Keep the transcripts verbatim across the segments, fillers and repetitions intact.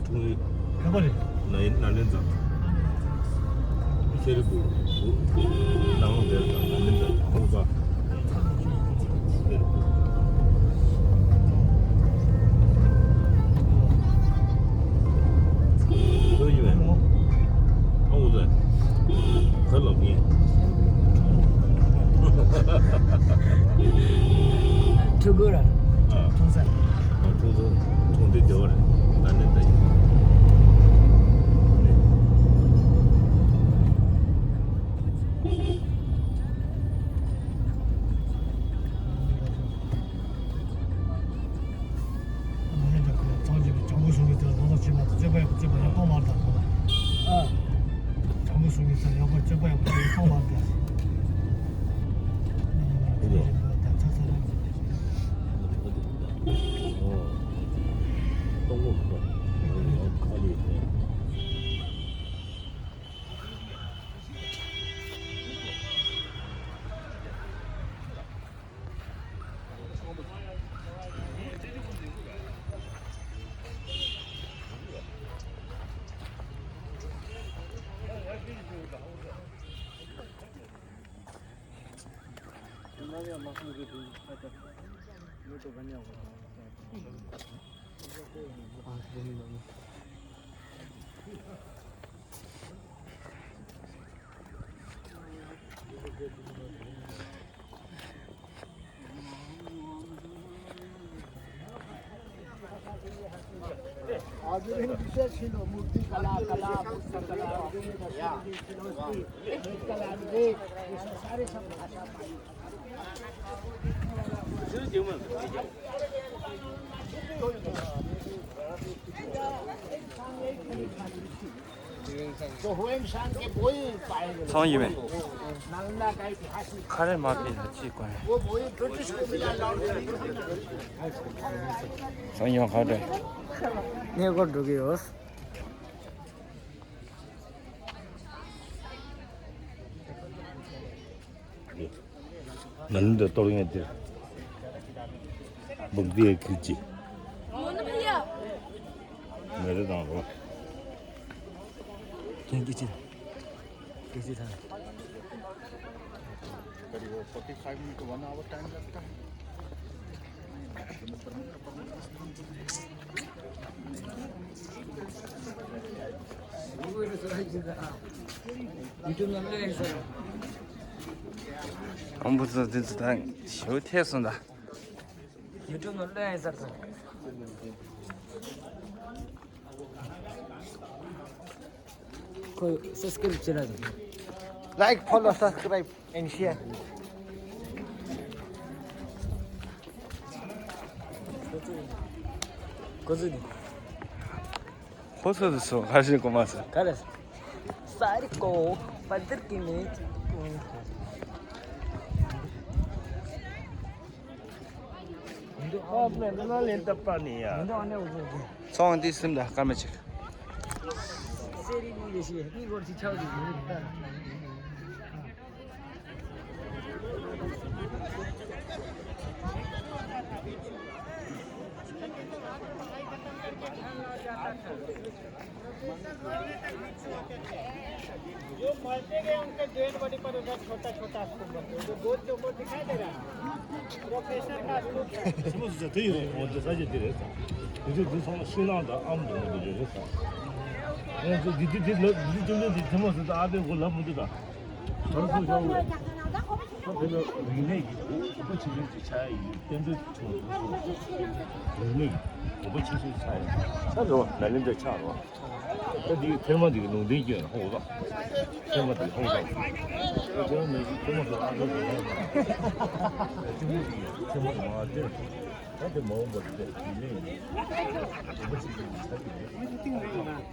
ཁོང་གི་ག་པ་རེད། ན་ཡིན་ན་ལེན་ཙང་། ཤེ་རི་བུ། ནང་ལོགས་དེར་ཙང་ན་ལེན་ཙང་ཁོང་པ། ཤེ་རི་བུ། ཁོ་ཡིན་མེད། ཨ་འུ་ཙན། ཁ་ལོག་ངེས། ཕྲུ་གུ་ར། ཨ། ཁྲུང་ས། ཨ། ཁྲུང་ས། ཁྲུང་དེ་བདེ་བ་རེད། ད་ནི་ད་ཡིན། ནང་མི་དང་ཁོ་ཚང་གཅིག་ལ་བྱང་བུ་སོང་གི་དེ་ལ་ལོ་ལོ་བྱེད་པ་དང་རྩོད་པ་ཡག་པོ་རྩོད་པ་ཡག་པོ་མ་དང་ལོ་ལ། ཨ། བྱང་བུ་སོང་གི་ས་ཡག་པོ་རྩོད་པ་ཡག་པོ་ཡག་པོ་མ་དང་། ཨོ། སྟོང་པོ་མི་འདུག་ཁ་ལས་ཐོན། आज भी विशेष ही लो, मूर्ति कला, कला, पुस्तक कला, कला, ये सारे सब भाषा पाई। ཚོང་ཡིན་མེད། ཁ་རས་མ་ཕེ་ལ་ཅི་དགོས། ཚོང་ཡོང་ཁ་རས། གནས་སྐོར་འགྲོ་གི་ཡོད། ནན་དུ་གཏོར་ངེས་དེ། འབུག་དེ་ཁུལ་གྱི། མེ་རི་དང་རོ། ཐེངས་ཀྱི་ཅི། ཀྱི་ཅི་ཐང་། करीब forty five minute, one hour time लगता है। ཨམ་བུ་ཚོ་འདི་ཚོ་དང་ཞོ་ཐེ་སོང་ད། ཡུ་ཊུབ་ནང་བླུགས་ཡིན་ཟེར་ཚོ། ཁོ་སབ་སི་ཀ་རེབ་བྱེད་ལ། Like, follow, subscribe and share. ཁོ་ཚོ་ནི། ཁོ་ཚོ་དུ་སོ་ཁ་ཤས་གོ་མ་སོ། ག་རེ། སཱ་རི་ཀོ་པ་དིར་ཀི་མེ། ཨོ་མེ་ན་ལེན་ཏ་པ་ནི་ཡ། ཚོང་འདི་སིམ་ད་ཀར་མ་ཅིག་སེ་རི་ནི་ཡེ་ཤི་ནི་གོར་ཅི་ཆའོ་ཅི་ནི་ད། जो मरते गए उनके डेड बॉडी पर उधर छोटा छोटा स्तूप बना है। जो गोल चौकोर दिखाई दे रहा है, प्रोफेसर का स्तूप है। समझ जाते ही वो जैसा ये दे रहे था। मुझे दूसरा सुना था, आम दोनों को जो था। मैं तो दीदी, दीदी, दीदी, तुमने दीदी, समझ था, आधे को लब मुझे था। ད་ལྟ་རིག་གནས་ཀྱི་གོ་བ་ཆེ་ཤོས་ཅིག་ཆགས་ཡིན། བསྟན་འཛིན་ཁྲོད་དུ་རིག་གནས་ཀྱི་གོ་བ་ཆེ་ཤོས་ཆགས་ཡིན། ཆགས་འགྲོ་བ་ན་ལེན་འདྲ་ཆགས་རོགས། ད་འདི་ཐེངས་མ་འདི་གི་ལུང་བསྟན་སྐྱོན་ཧོ་ལ། ཐེངས་མ་འདི་ཧོ་ལ། ད་ཐེངས་མ་འདི་ཐེངས་མ་འདི་ཨ་ནེ་འདི་ཧོ་ལ། ཐེངས་མ་འདི་ཐེངས་མ་མ་དེ། ད་དེ་མ་འོངས་པར་དེ་རིག་གནས་ཀྱི་གོ་བ་ཆེ་ཤོས་ཆགས་ཀྱི་རེད།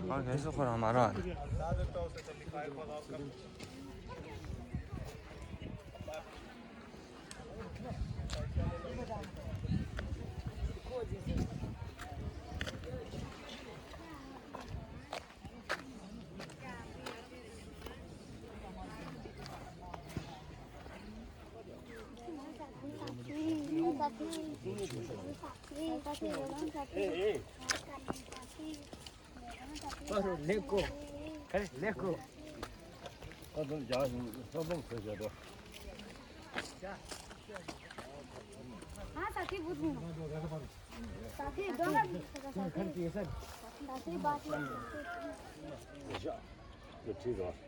ཨ་ངས་སོ་ཁོ་རང་མ་རག་ཨེ་ཨེ། ཨ་རོ་ལེགས་གོ། ཁ་རེ་ལེགས་གོ། ཨ་དོན་རྒྱག་ཡོང་ས་འཛོམས་ཟེར་བྱས་དོ། ཨ་ས་ཐིག་བུ་ཐུང་། ས་ཐིག་རྡོ་ལ་ས་ཐིག་ས་ཐིག་ས་ཐིག་བ་ཐིག་ས་ཐིག་ཡ་ཤ་དེ་ཁྲིད་རོགས།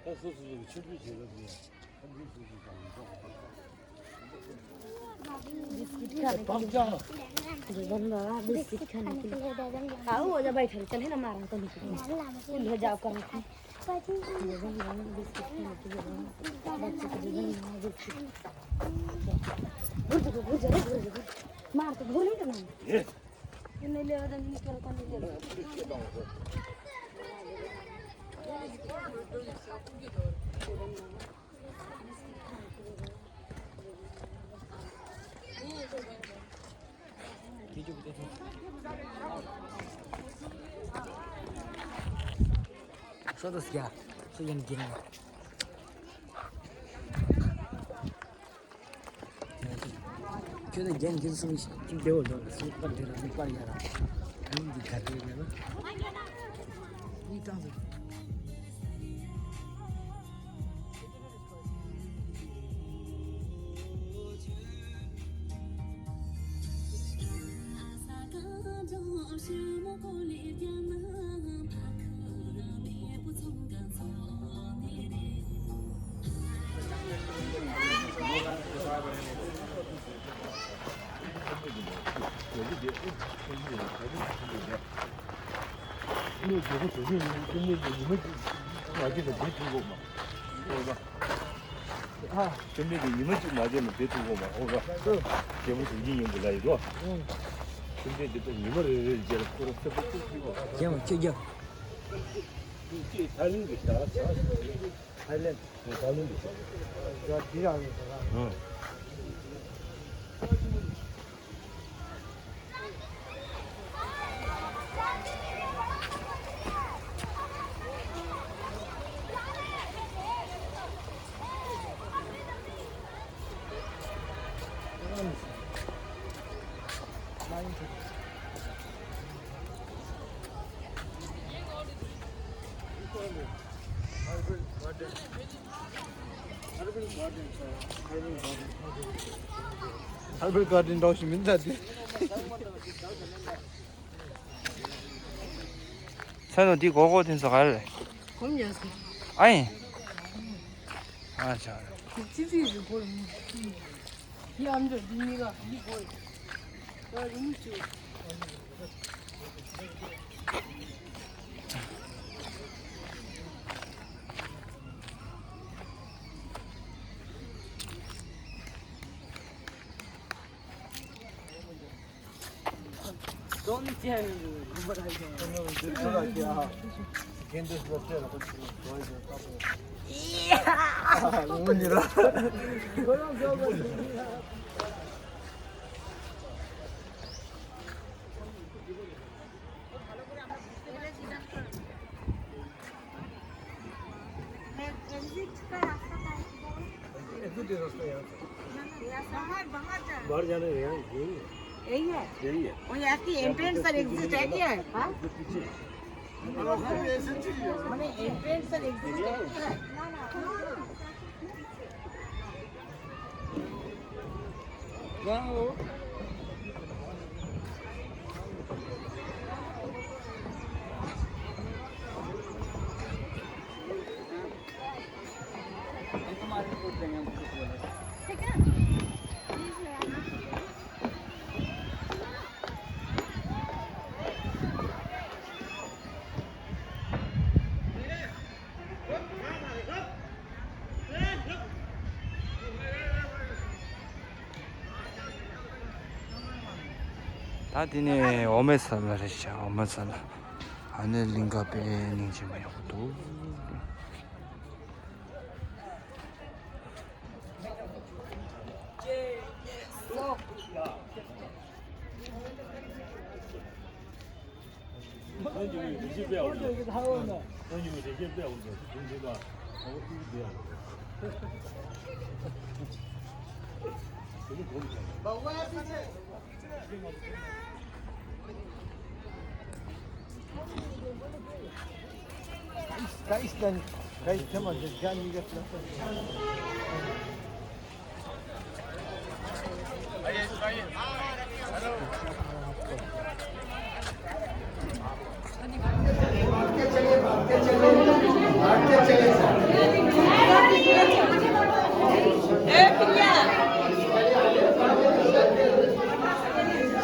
ད་སོ་སོ་སོ་གི་ཆོས་སྤྱོད་བྱེད་སྐབས་སུ་ཡང་ཐམས་ཅད་སོ་སོ་དང་ཡིན་ཙང་། बिस्किट खाने के लिए। गगन बाबा बिस्किट खाने के लिए। आओ, हो जा, बैठ, चल, है ना, मारा तो नहीं। ले जाओ, कहाँ की? बिस्किट खाने के लिए। बच्चे को दे देंगे, बिस्किट। घुर जा, घुर जा, घुर जा, घुर जा। मार तो घुर नहीं करना। ये। ये नहीं ले, नहीं कर, नहीं ले। ཁྱོད་ཚོ་སྐྱ། ཁྱོད་ཡང་རྒན་ལ། ཁྱོད་ཚོ་རྒན་རྒན་སོང་ཅིག་བདེ་བོ་འདུག་སུ་པར་དེ་ར་སུ་པར་ཡ་ར། ཨ་ནི་འདི་ག་དེ་ཡ་ར། ཡིག་ཀྲང་ཟེར། ཨ། ཆུ་མིག་གི་ཉི་མ་གཅིག་མ་བརྗེད་ན་བསྡད་ཐུབ་ཀྱི་མ་རེད། ཨོ་ར། ཨ། ཆུ་མིག་གི་ཉི་མ་གཅིག་མ་བརྗེད་ན་བསྡད་ཐུབ་ཀྱི་མ་རེད། ཨོ་ར། རྒྱལ་པོ་ཟུང་གི་ཡོང་གི་ལ་ཡིན་འགྲོ། ཆུ་མིག་འདི་ལྟར་ཉི་མ་རེ་རེ་བརྗེད་ལ་ཁོ་རང་སེམས་པ་སྐྱིད་སྐྱིད་པ། རྒྱལ་པོ་ཁྱེད་རྒྱལ། ཁྱེད་ཐའི་ལེན་གི་ཞག་ཞག་ཐའི་ལེན། ཐའི་ལེན་གི་ཞག་ཞག་འདི་རང་ཡིན་ཟེར་ར། ཨང་། ཧར་བེལ་གྷར་ཌེན་འདྲ་བོ་ཞིག་མིན་ད་དེ། ས་ནོ་འདི་གོ་གོ་དེ་ཚོ་ག་རེ་རེད། གོམ་ཡ་སི། ཨ་ཡིན། ཨ་ཅག་ཅི་ཅི་ཡི་གོ་རེད། འདི་ཨམ་ཅོག་འདི་གཉིས་ཀ་འདི་གོ་རེད། ད་རི་མོ་བྱེད། एग्जिट का रास्ता कहाँ है? बाहर जाने का, यही है। यही है? यही है। वो यहाँ की एंट्रेंस पर एग्जिट है क्या? हाँ? पीछे। मैंने एंट्रेंस पर एग्जिट है क्या? ད་དེ་ནས་འོ་མའི་ས་ལ་རེད་ཤག་འོ་མའི་ས་ལ། ཨ་ནི་གླིང་ག་དཔེ་སྙིང་རྗེ་མོ་ཡག་པོ་འདུག guys, guys, guys, come on, just join me, just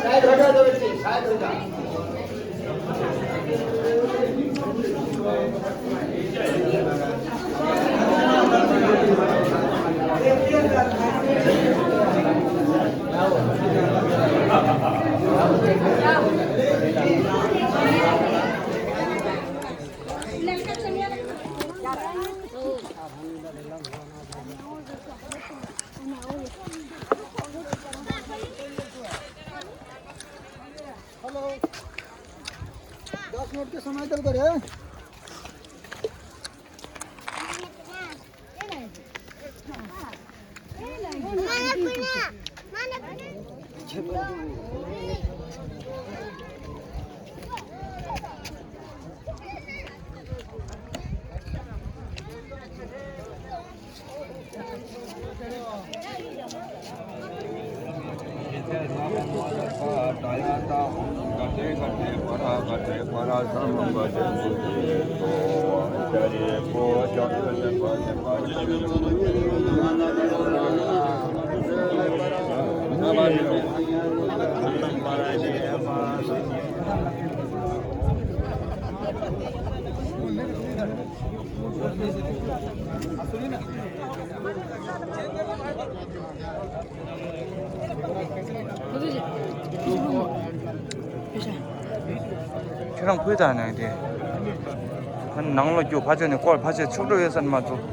side हो जा दो बच्चे, साइड हो जा। हेलो, दस मिनट के समय इधर करें। ཁྱོད་རང་ཁུལ་དང་ནང་དེ། ནང་ལོགས་རྒྱུག་ཕར་ཕྱོགས་ནས་སྐོར་ཕར་ཕྱོགས་ཕྱོགས་འགྲོ་ཡོད་ས་ནི་མ་གཏོགས།